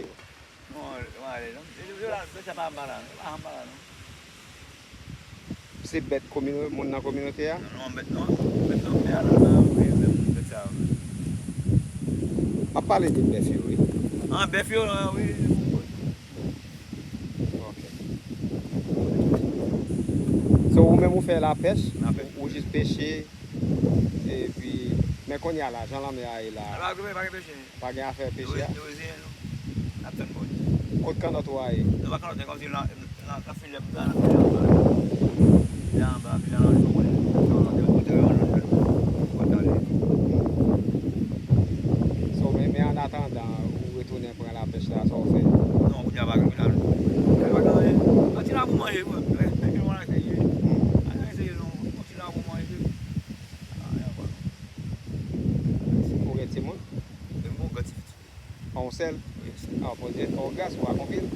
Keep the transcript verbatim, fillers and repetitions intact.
Non, yo ale non. Yo la, yo sa pa anba la non. Yo pa anba la non. Se bèt komino, moun nan kominote a? Non, non, bèt non. Bèt non, men ala la, wi, men bèt sa. M ap pale de bèf yo, wi. An, bèf yo, wi. Ok. So, ou menm ou fè lapèch, Lapèch. Ou jis peche, epi, men kounye a la, jan lanmè a ye la, Ala, pa gen peche. Pa gen afè peche a? Yo reziyen nou. N ap tann Bondye. Kot kannòt ou a ye? Nou pa kannòt, kòmsi nan, nan, nan Filèp la, nan Filèp la. Filèp anba, Filèp anba, nou konnen. Kote yo, nou kote ale. So, men, men an atandan, ou retounen pran lapèch la, sa w fè? Non, kounye a pa gen la. Kay pa gen anyen. Yon ti la pou manje, frè. Rete yon la, se ye. Anyen, se ye, non. Yon ti la pou manje. Anyen, kwa. Ou gen timoun? E m bon granti. An w sèl? A, Bondye fè w gras, ou ak anpil.